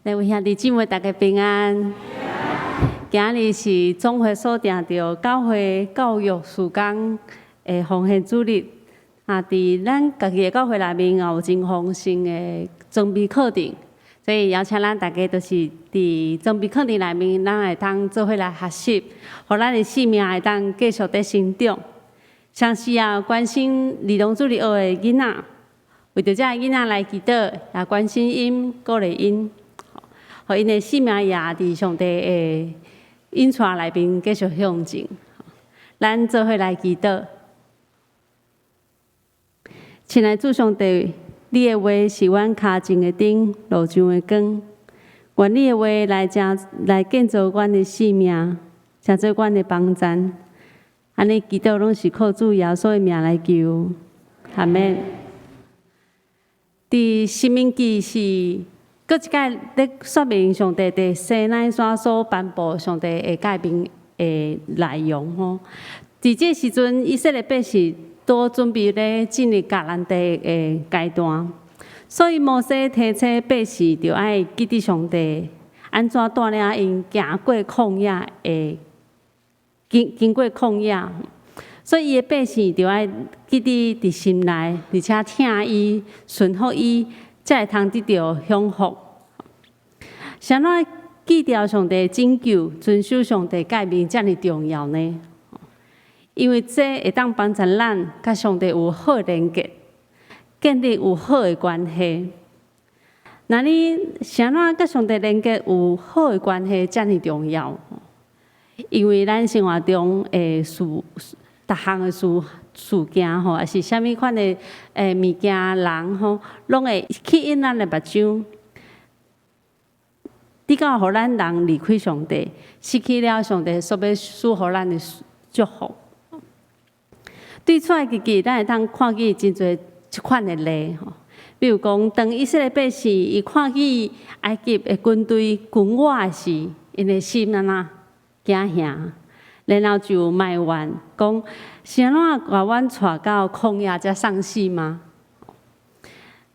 各位兄弟姊妹，大家平安。今日是總會所定著教會教育事工的奉獻主日。啊，佇咱家己的教會內面也有真豐盛的裝備課程，所以邀請咱大家都是佇裝備課程內面，咱會當做伙來學習，予咱的生命會當繼續佇成長。同時也關心兒童主日學的囡仔，為著這个囡仔來祈禱，也關心𪜶，鼓勵𪜶，予𪜶的生命也佇上帝的引帶內面繼續向前。咱做伙來祈禱。親愛主上帝，你的話是阮跤前的燈，路上的光。願你的話來成來建造阮的生命，成做阮的幫贊。按呢祈禱攏是靠主耶穌的名來求，阿們。佇申命記是閣一擺咧說明上帝佇西奈山所頒布上帝的誡命的內容吼。佇這時陣，以色列百姓都準備咧進入迦南地的階段，所以摩西提醒百姓著愛記得上帝按怎帶領𪜶行過曠野的經經過曠野，所以伊的百姓著愛記得佇心內，而且疼伊、順服伊，才會通得著享福。啥物記著上帝拯救、遵守上帝誡命遮爾重要呢？因為這會當幫助咱佮上帝有好連結，建立有好的關係。若你啥物佮上帝連結有好的關係，遮爾重要？因為咱生活中的事，逐項的事件吼，抑是啥物款的物件人吼，攏會吸引咱的目睭，直到予咱人離開上帝，失去了上帝所欲賜予咱的祝福。對出埃及記，咱會當看見真濟這款的例吼。比如講，當以色列百姓伊看見埃及的軍隊群倚時，𪜶的心按怎驚嚇，然後就埋怨講：是按怎共阮帶到曠野遮喪死嗎？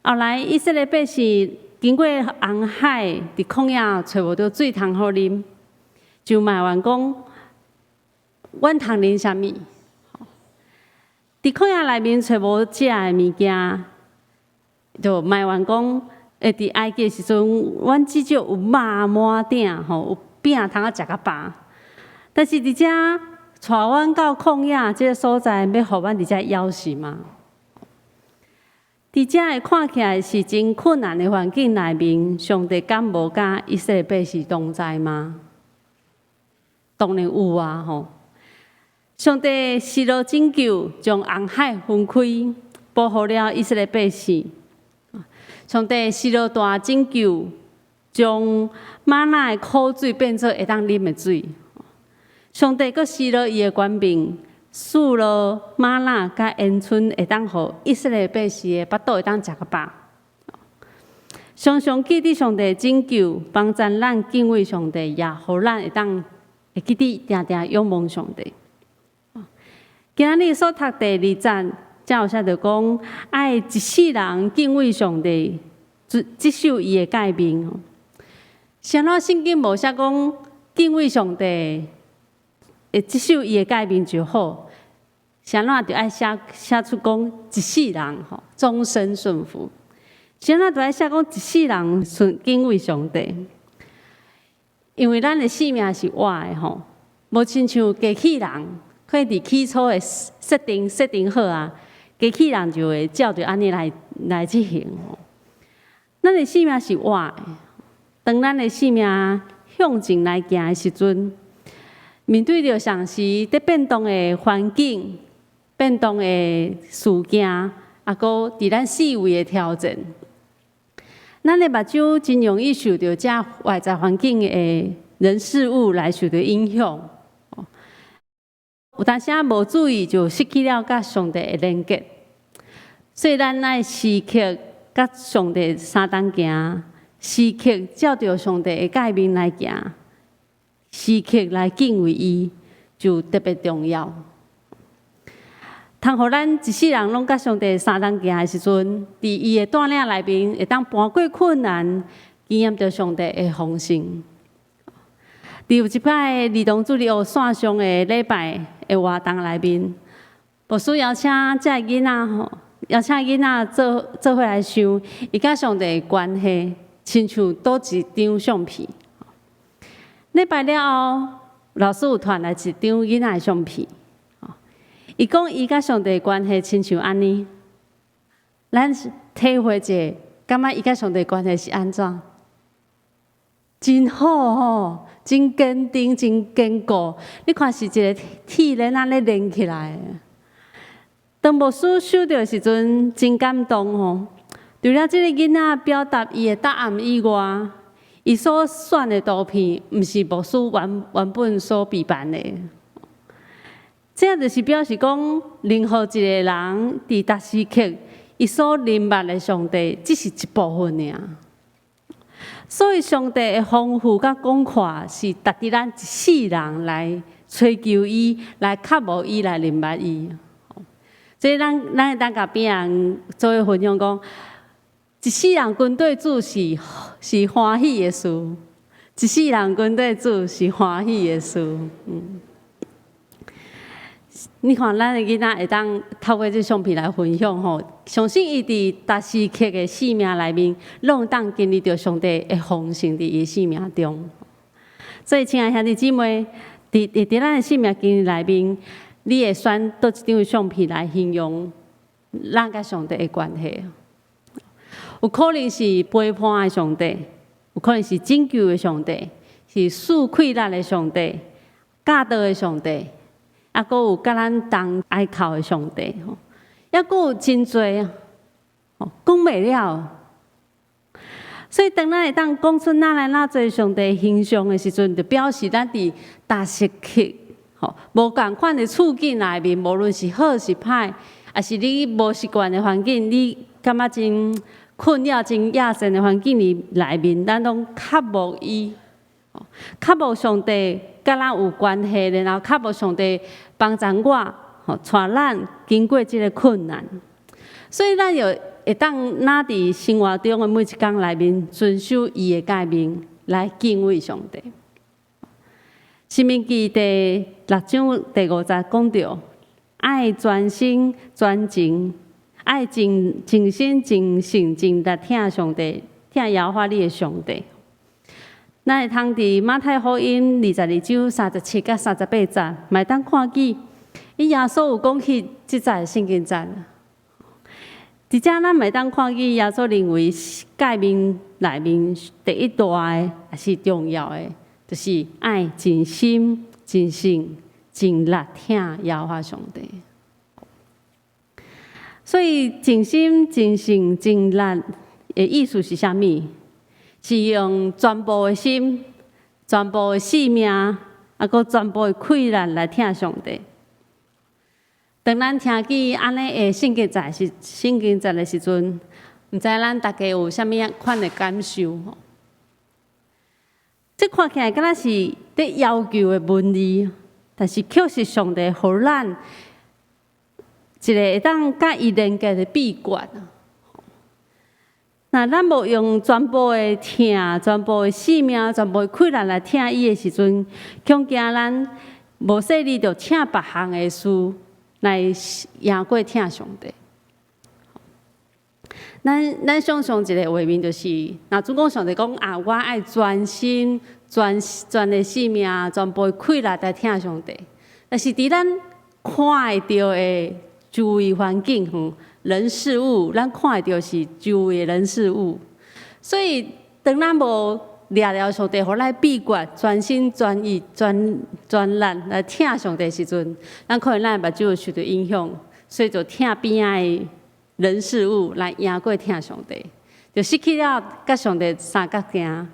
後來以色列百姓經過紅海，佇曠野揣無著水通好啉，就埋怨講：阮通啉啥物？佇曠野內面揣無食的物件，就埋怨講：佇埃及的時陣，阮至少有肉滿鼎吼，有餅通啊食較飽。但是佇遮帶阮到曠野這个所在，欲予阮佇遮枵死嗎？佇遮會看起來是真困難的環境內面，上帝敢無佮以色列百姓同在嗎？當然有啊！吼，上帝施落拯救，將紅海分開，保護了以色列百姓。上帝施落大拯救，將瑪拿的苦水變做會當啉的水。上帝閣施落伊的權柄，賜落瑪拿佮鵪鶉，會當予以色列百姓的腹肚會當食較飽。常常記得上帝拯救，幫助咱敬畏上帝，也予咱會當會記得定定仰望上帝。今仔日所讀第二節，才有寫著講，愛一世人敬畏上帝，遵守伊的誡命。啥物聖經無寫講敬畏上帝，會遵守伊的誡命就好？啥物就愛寫出講一世人吼，終身順服。啥物就愛寫講一世人順敬畏上帝？因為咱的生命是活的吼，無親像機器人，可以佇起初的設定好啊，機器人就會照著按呢來執行。咱的生命是活的，當咱的生命向前來行的時陣，面對著常時佇變動的環境、變動的事件，啊，閣佇咱四圍的挑戰，咱的目睭真容易受著這外在環境的人事物來受著影響。有當時仔無注意，就失去了佮上帝的連結。所以咱愛時刻佮上帝相同行，時刻照著上帝的誡命來行，時刻來敬畏伊，就特別重要。通予咱一世人攏佮上帝相同行的時陣，佇伊的帶領內面，會當搬過困難，經驗著上帝的豐盛。佇有一擺兒童主日學線上的禮拜的活動內面，牧師邀請這個囡仔吼，邀請囡仔做做伙來想，伊佮上帝的關係，親像佗一張相片。禮拜了後，老師有傳來一張囡仔的相片。伊講伊佮上帝的關係親像按呢，咱體會者，感覺伊佮上帝關係是按怎？真好吼，真堅定，真堅固。你看是一個鐵鏈按呢連起來。當牧師收著的時陣，真感動吼。除了這个囡仔表達伊的答案以外，伊所選的圖片，毋是牧師原原本所備辦的。這就是表示講，任何一個人佇逐時刻，伊所認捌的上帝，只是一部分爾。所以，上帝的豐富佮廣闊，是值得咱一世人來追求伊，來渴慕伊，來認捌伊。所以咱咱會當共別人做伙分享講，一世人跟綴主是是歡喜的事，一世人跟綴主是歡喜的事。你看，咱的囡仔會當透過這相片來分享吼，相信伊佇逐時刻的生命內面，攏會當經歷著上帝的豐盛佇伊的生命中。所以，親愛兄弟姊妹，佇佇佇咱的生命經歷內面，你會選佗一張相片來形容咱佮上帝的關係？有可能是陪伴的上帝，有可能是拯救的上帝，是賜氣力的上帝，教導的上帝。抑閣有佮咱同哀哭的上帝，吼，抑閣有真濟啊，講袂了。所以當咱會當講出哪來哪濟上帝形象的時陣，就表示咱佇逐時刻，吼，無仝款的處境內面，無論是好是歹，抑是你無習慣的環境，你感覺真困擾、真壓抑的環境裡內面，咱攏渴慕伊，渴慕上帝佮咱有關係，然後渴慕上帝幫助我，吼，帶咱經過這个困難。所以咱就會當若佇生活中的每一工內面，遵守伊的誡命，來敬畏上帝。申命記第六章第五節講著，愛專心專情，愛盡盡心盡性盡力疼上帝，疼耶和華你的上帝。咱會通佇馬太福音22章37佮38節，嘛會當看見，伊耶穌有講起這節聖經節。佇遮咱嘛會當看見耶穌認為誡命內面第一大的，也是重要的，就是愛盡心、盡性、盡力疼耶和華上帝。所以盡心、盡性、盡力的意思是啥物？是用全部的心、全部的性命，抑閣全部的氣力來疼上帝。當咱聽見按呢的聖經節是聖經節的時陣，毋知咱大家有啥物款的感受？這看起來敢若是佇要求的文字，但是卻是上帝予咱一个會當佮伊連結的秘訣。若咱無用全部的疼、全部的性命、全部的氣力來疼伊的時陣，恐驚咱無細膩就疼別項的事來贏過疼上帝。咱咱想象一个畫面，就是若主講上帝講啊，我愛全心、全全的性命、全部的氣力來疼上帝。但是佇咱看會著的周圍環境，吼，人事物，咱看會著是周圍的人事物。所以，當咱無掠牢上帝，予咱秘訣，全心全意、全全力來疼上帝的時陣，咱可能咱的目睭會受著影響，所以就疼邊仔的人事物來贏過疼上帝，就失去了佮上帝相角行，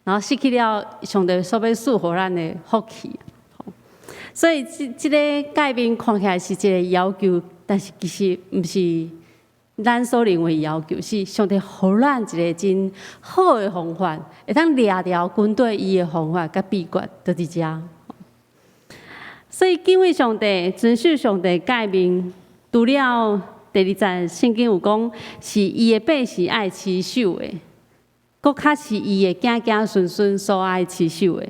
然後失去了上帝所欲賜予咱的福氣。所以這這个誡命看起來是一个要求，但是其實毋是咱所認為要求，是上帝予咱一个真好的方法，會當掠牢跟綴伊的方法佮秘訣，就佇遮。所以敬畏上帝、遵守上帝誡命，除了第二節聖經有講，是伊的百姓愛持守的。閣較是伊的囝囝孫孫所愛持守的。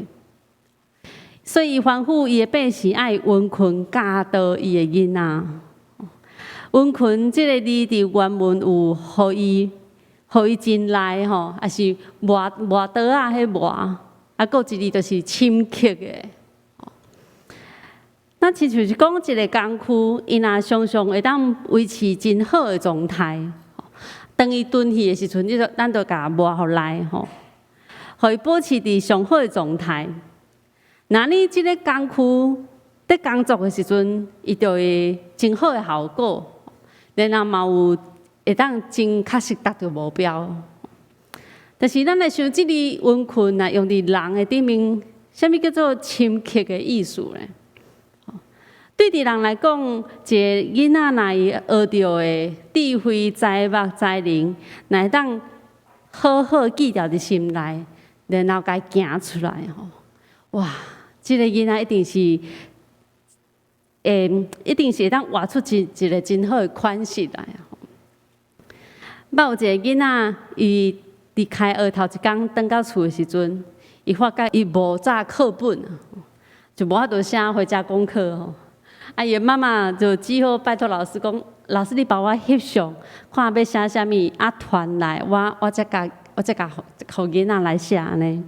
所以伊吩咐伊的百姓愛溫訓教導伊的囡仔。溫訓這个字佇原文有予伊，予伊真來吼，抑是磨磨刀仔彼磨，啊，閣有一字就是深刻的。那親像是講一个工具，伊若常常會當維持真好的狀態，當伊鈍去的時陣，你就咱就共磨予來吼，予伊保持佇上好的狀態。若你這个工具佇工作的時陣，伊就會真好的效果，然後嘛有會當真確實達到目標。但是咱來想，這个溫訓若用佇人的頂面，啥物叫做深刻的意思呢？對佇人來講，一个囡仔若伊學著的智慧、才學、才能，若會當好好記牢佇心內，然後共伊行出來吼，哇！這个囡仔一定是，一定是會當活出一個真好的款式來。捌有一個囡仔，伊佇開學頭一工轉到厝的時陣，伊發覺伊無紮課本，就無法度寫回家功課吼。啊，伊媽媽就只好拜託老師講：老師，你幫我翕相，看欲寫啥物，啊傳來，我才共予囡仔來寫按呢。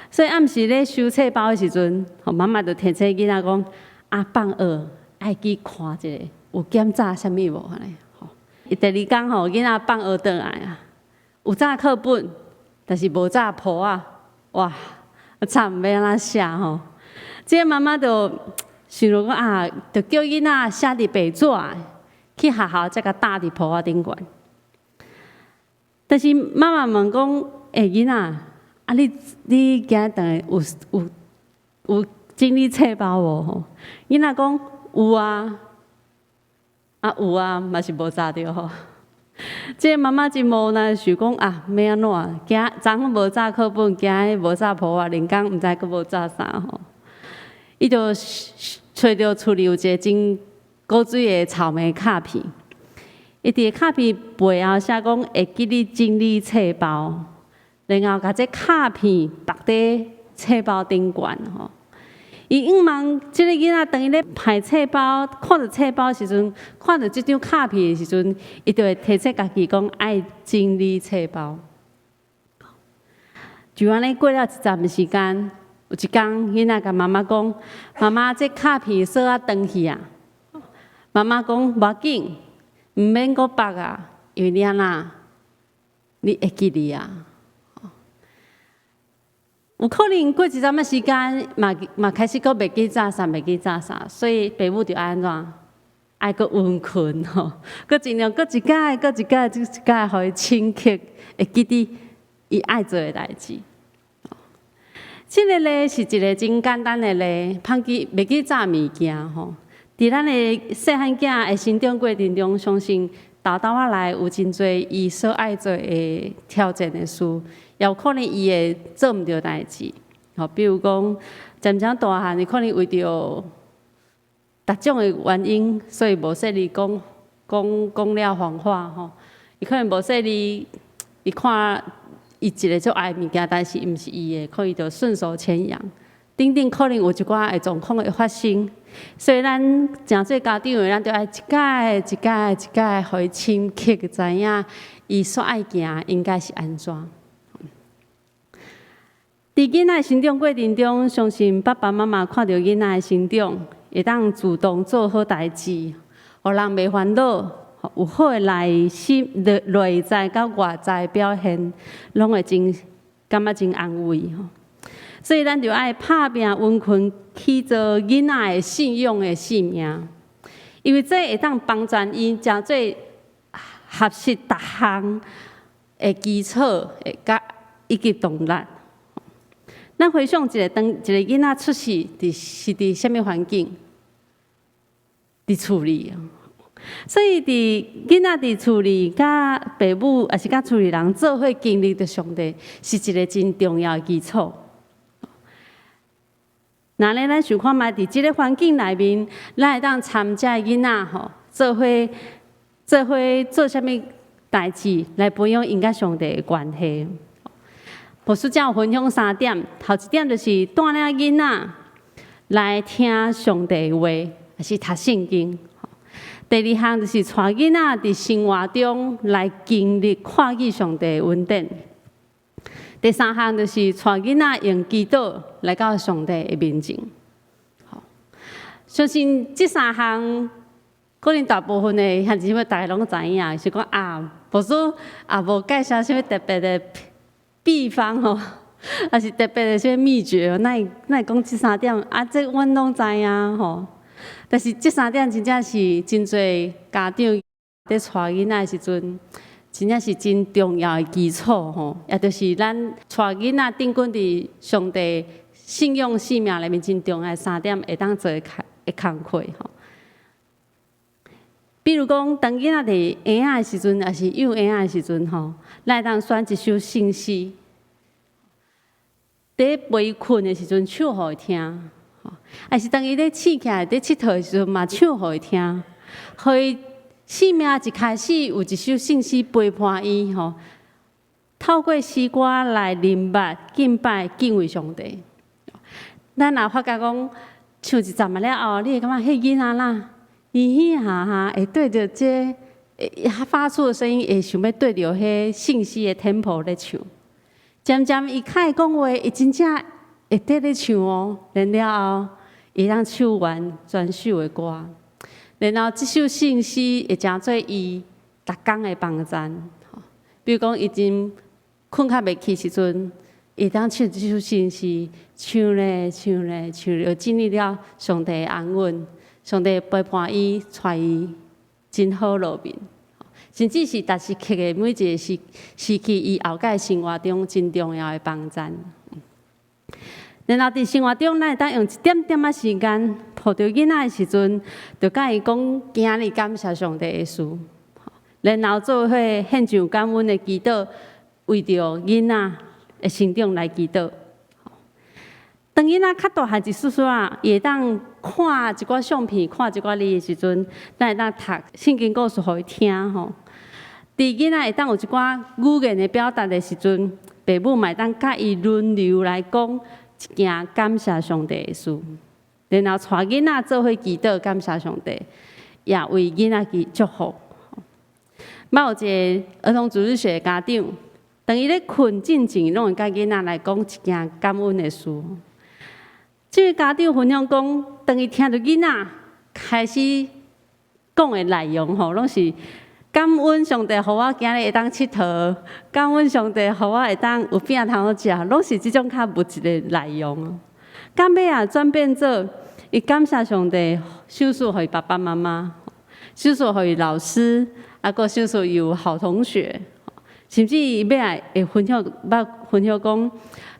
所以暗時咧收冊包的時陣，予媽媽就提醒囡仔講：啊，放學愛去看一下，有檢查啥物無按呢？吼，第二工吼，囡仔放學轉來啊，有紮課本，但是無紮簿仔，哇，慘，欲按怎寫吼？這個媽媽就想著講啊，就叫囡仔寫佇白紙，去學校才共貼佇簿仔頂懸。但是媽媽問講：欸，囡仔，啊你今日轉來有整理冊包無？吼，囡仔講有啊，啊有啊，嘛是無紮著吼。這個媽媽真無奈，想講啊，欲按怎？今昨昏無紮課本，今日無紮簿仔，另工毋知閣無紮啥吼。伊就揣著厝裡有一个真古錐的草莓卡片，伊佇卡片背後寫講會記得整理冊包，然後共這卡片縛佇冊包頂懸吼。伊向望這个囡仔當伊咧排冊包，看著冊包的時陣，看著這張卡片的時陣，伊就會提醒家己講愛整理冊包。就按呢過了一陣時間，有一工，囡仔共媽媽講：媽媽，這卡片鎖仔斷去啊！媽媽講：無要緊，毋免閣縛啊，因為你按怎，你會記得啊。有可能過一陣仔時間，嘛嘛開始閣袂記紮啥，袂記紮啥，所以爸母就愛按怎，愛閣溫訓吼，閣盡量閣一擺，閣一擺，閣一擺，予伊深刻會記得伊愛做的代誌。這个例是一个真簡單的例，忘記袂記紮物件吼。佇咱的細漢囝的成長過程中，相信沓沓仔來有真濟伊所愛做的挑戰的事，也有可能伊會做毋著代誌。吼，比如講，漸漸大漢，伊可能為著逐種的原因，所以無細膩講講講了謊話吼。伊可能無細膩，伊看伊一个足愛的物件，但是毋是伊的，可能就順手牽羊。等等，可能有一寡的狀況會發生，所以咱誠濟家長的，咱著愛一擺一擺一擺，予伊深刻知影，伊所愛行應該是按怎。佇囡仔的成長過程中，相信爸爸媽媽看著囡仔的成長，會當主動做好代誌，予人袂煩惱，有好的內心、內在佮外在表現，攏會真感覺真安慰。所以咱就愛拍拚溫訓去做囡仔的信仰的生命，因為這會當幫助𪜶成做學習逐項的基礎，會佮以及動力。咱回想一下，當一个囡仔出世，佇是佇啥物環境？佇厝裡。所以佇囡仔佇厝裡，佮爸母，抑是佮厝裡人做伙經歷著上帝，是一个真重要的基礎。若呢，咱想看覓，佇這个環境內面，咱會當參這个囡仔吼，做伙做伙做啥物？代誌來培養𪜶佮上帝的關係。牧師才有分享三點，頭一點就是帶領囡仔來聽上帝的話，抑是讀聖經。第二項就是帶囡仔佇生活中來經歷看見上帝的恩典。第三項就是帶囡仔用祈禱來到上帝的面前。相信這三項可能大部分的兄弟姊妹大家攏知影，是講啊，牧師也無介紹啥物特別的秘方吼，抑是特別的啥物秘訣，哪會哪會講這三點啊？這阮攏知影吼。但是這三點真正是真濟家長佇帶囡仔的時陣，真正是真重要的基礎吼，也就是咱帶囡仔定根佇上帝信仰生命內面真重要的三點，會當做的工課吼。比如講，當囡仔佇嬰仔的時陣，抑是幼嬰仔的時陣吼，咱會當選一首聖詩，佇陪伊睏的時陣唱予伊聽，抑是當伊咧醒起來佇𨑨迌的時陣嘛唱予伊聽，予伊生命一開始有一首聖詩陪伴伊吼，透過詩歌來認捌、敬拜、敬畏上帝。咱若發覺講唱一陣仔了後，你會感覺彼囡仔啦，嘻嘻哈哈，會對著這個，發出的聲音會想欲對著彼聖詩的 tempo 咧唱。漸漸伊較會講話，伊真正會綴咧唱哦。然了後，伊通唱完全首的歌。然後，這首聖詩會成做伊逐工的幫贊。比如講，伊真睏較袂去時陣，伊當唱這首聖詩，唱咧唱咧唱，就進入了上帝的安穩，上帝陪伴伊，帶伊真好落眠。甚至是逐時刻的每一個時時期，伊後蓋生活中真重要的幫贊。然後佇生活中，咱會當用一點點仔時間，抱著囡仔的時陣，就佮伊講今日感謝上帝的事。然後做伙獻上感恩的祈禱，為著囡仔的成長來祈禱。當囡仔較大漢一絲絲仔，伊會當看一寡相片、看一寡字的時陣，咱會當讀聖經故事予伊聽吼。佇囡仔會當有一寡語言的表達的時陣，爸母嘛會當佮伊輪流來講一件感謝上帝的事，然後帶囡仔做伙祈禱感謝上帝，也為囡仔去祝福。捌有一個兒童主日學的家長，當伊咧睏進前，攏會佮囡仔來講一件感恩的事。這位家長分享講，當伊聽著囡仔開始講的內容吼，攏是感恩上帝，予我今日會當𨑨迌；感恩上帝，予我會當有餅通好食，攏是這種較物質的內容。到尾仔轉變做，伊感謝上帝，賞賜予伊爸爸媽媽，賞賜予伊老師，啊，閣賞賜伊有好同學，甚至伊尾仔會分享，捌分享講，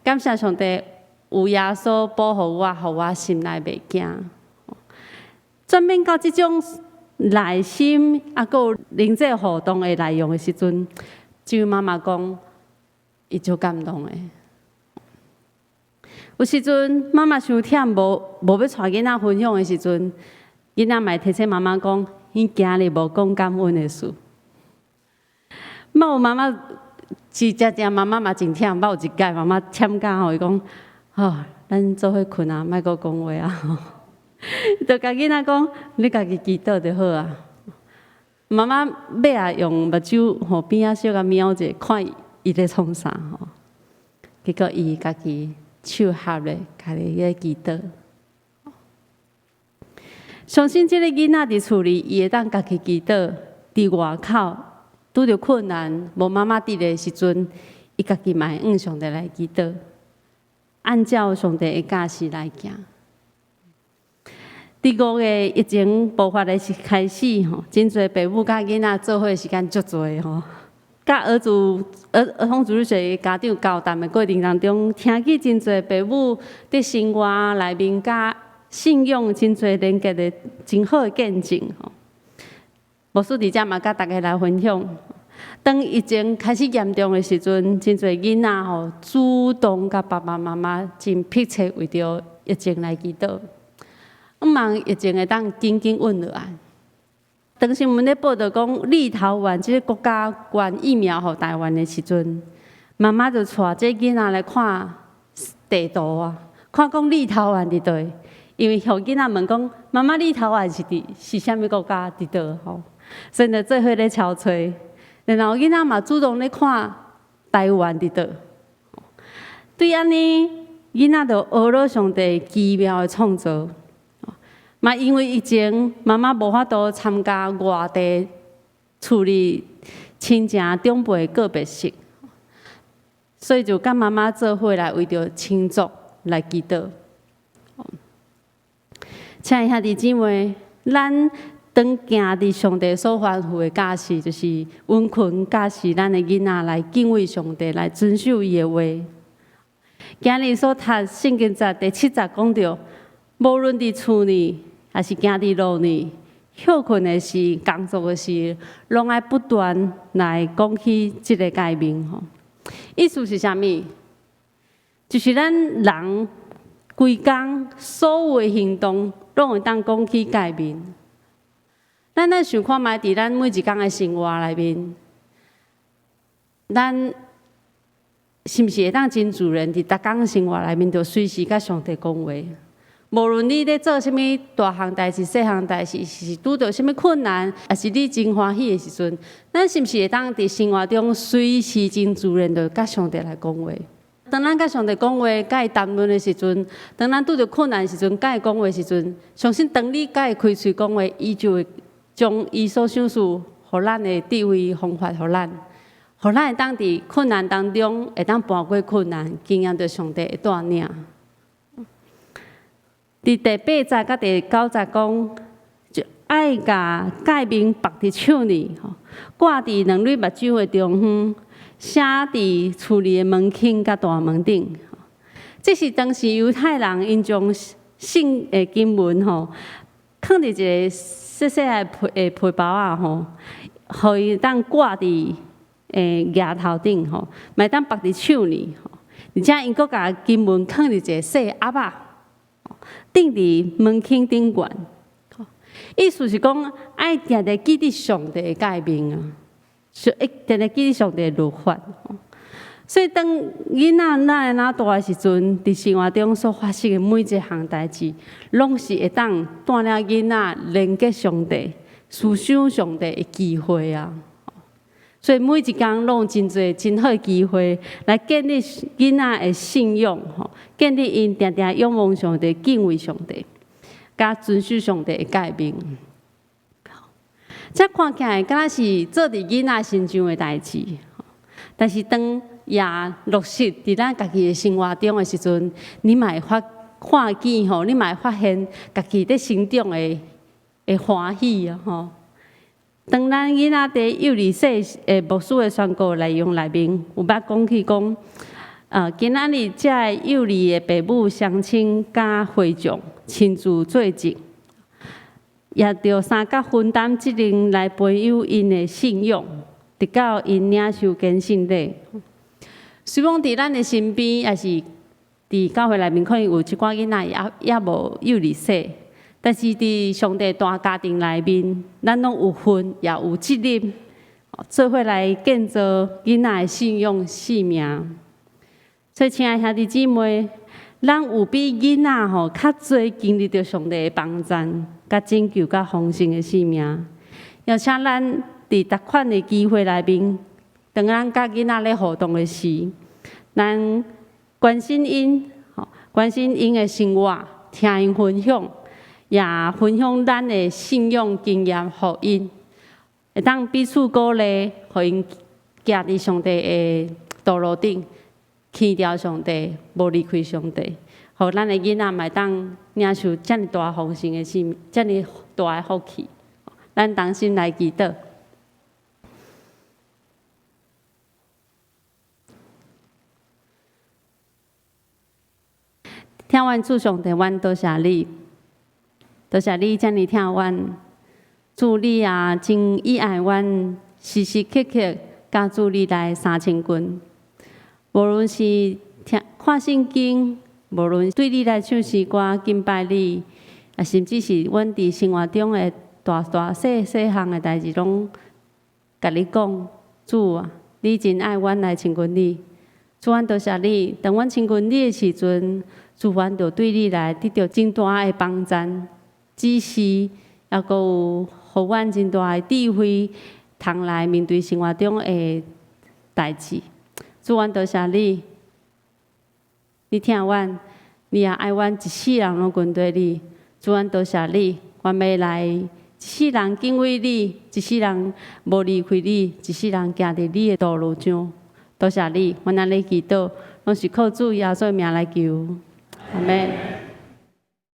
感謝上帝有耶穌保護我，予我心內袂驚。轉變到這種內心啊，閣有靈際互動的內容的時陣，這位媽媽講，伊足感動的。有時陣媽媽傷忝，無無欲帶囡仔分享的時陣，囡仔嘛會提醒媽媽講，伊今日無講感恩的事。捌有媽媽是誠正媽媽嘛真忝，捌有一擺媽媽忝甲吼，伊講，吼，咱做伙睏啊，莫閣講話啊。就共囡仔講，你家己祈禱就好啊。媽媽尾仔用目睭吼邊仔小共瞄者，看伊咧創啥吼。結果伊家己手合咧，家己咧祈禱。相信這個囡仔佇厝裡，伊會當家己祈禱。佇外口拄著困難，無媽媽佇的時陣，伊家己嘛會向上帝來祈禱，按照上帝的教示來行。佇5月疫情爆發的時開始吼，真濟爸母佮囡仔做伙時間足濟吼。佮兒主兒兒童主日學家長交談的過程當中，聽見真濟爸母佇生活內面佮信仰真濟連結的真好的見證吼。牧師佇遮嘛佮大家來分享，當疫情開始嚴重的時陣，真濟囡仔吼主動佮爸爸媽媽真迫切為著疫情來祈禱，向望疫情會當緊緊穩落來。當新聞咧報導講立陶宛這个國家捐疫苗予台灣的時陣，媽媽就帶這囡仔來看地圖啊，看講立陶宛佇佗，因為予囡仔問講，媽媽立陶宛是佇是啥物國家佇佗吼，所以就做伙咧抄揣，然後囡仔嘛主動咧看台灣佇佗，對按呢，囡仔就學了上帝奇妙的創造。嘛，因為疫情，媽媽無法度參加外地厝裡親情長輩告別式，所以就佮媽媽做伙來為著親族來祈禱。親愛兄弟姊妹，咱當行佇上帝所吩咐的教示，就是溫群教示咱的囡仔來敬畏上帝，來遵守伊的話。今日所讀聖經節第七節講著，無論佇厝裡，抑是行佇路裡，歇睏的時，工作的時，攏愛不斷來講起這个誡命吼。意思是啥物？就是咱人規工所有的行動，攏會當講起誡命。咱來想看覓，佇咱每一工的生活內面，咱是毋是會當真自然佇逐工生活內面，就隨時佮上帝講話？無論你咧做啥物大項代誌、細項代誌，是拄著啥物困難，抑是你真歡喜的時陣，咱是毋是會當佇生活中隨時真自然就佮上帝來講話？當咱佮上帝講話、佮伊談論的時陣，當咱拄著困難的時陣，佮伊講話時陣，相信當你佮伊開喙講話，伊就會將伊所賞賜予咱的智慧方法予咱，予咱會當佇困難當中會當跋過困難，經驗著上帝的帶領。佇第八節佮第九節講，就愛共誡命縛佇手裡，掛佇兩蕊目睭的中央，寫佇厝裡的門框佮大門頂。這是當時猶太人𪜶將聖的經文吼，囥佇一个細細的皮包仔吼，予伊當掛佇額頭頂吼，嘛會當縛佇手裡吼，而且𪜶閣共經文囥佇一个細盒仔。釘佇門框頂懸，意思是講愛定定記得上帝的誡命啊，會定定記得上帝的律法。所以當囡仔咱會若大的時陣，佇生活中所發生的每一項代誌，攏是會當帶領囡仔連結上帝、思想上帝的機會啊。所以每一工攏有真濟真好的機會來建立囡仔的信仰，吼，建立𪜶定定仰望上帝、敬畏上帝，佮遵守上帝的誡命。這看起來敢若是做佇囡仔身上的代誌，但是當也落實佇咱家己的生活中的時陣，你嘛會發看見吼，你嘛會發現家己佇成長的歡喜啊吼。當咱囡仔佇幼兒細的牧師的宣告內容內面，有捌講起講，今仔日這个幼兒的爸母雙親佮會長親自做證，也著相佮分擔責任來培養𪜶的信仰，直到𪜶領受堅信禮。雖講佇咱的身邊，抑是佇教會內面，可能有一寡囡仔猶無幼兒洗。但是佇上帝大家庭內面，咱攏有份，也有責任，做伙來建造囡仔的信仰生命。所以，親愛兄弟姊妹，咱有比囡仔吼較濟經歷著上帝的幫贊、佮拯救、佮豐盛的生命。邀請咱佇逐款的機會內面，當咱佮囡仔咧互動的時，咱關心𪜶，關心𪜶的生活，聽𪜶分享。也分享咱的信仰經驗予𪜶，會當彼此鼓勵，予𪜶行佇上帝的道路頂，牽著上帝，無離開上帝，予咱的囡仔嘛會當領受遮爾大豐盛的生，遮爾大的福氣。咱同心來祈禱。疼阮主上帝，阮多謝你。多謝你遮爾疼阮，主你也真喜愛阮，時時刻刻佮主你來相親近。無論是聽看聖經，無論對你來唱詩歌敬拜你，啊，甚至是阮佇生活中的大大細細項的代誌攏共你講，主啊，你真愛阮來親近你。主，阮多謝你，當阮親近你的時陣，主，阮就對你來得著真大的幫贊、指示，抑閣有予阮真大的智慧，通來面對生活中的代誌。主，阮多謝你，你疼阮，你也愛阮一世人攏跟隨你。主，阮多謝你，阮欲來一世人敬畏你，一世人無離開你，一世人行佇你的道路上。多謝你，阮按呢祈禱，攏是靠主耶穌的名來求。阿們。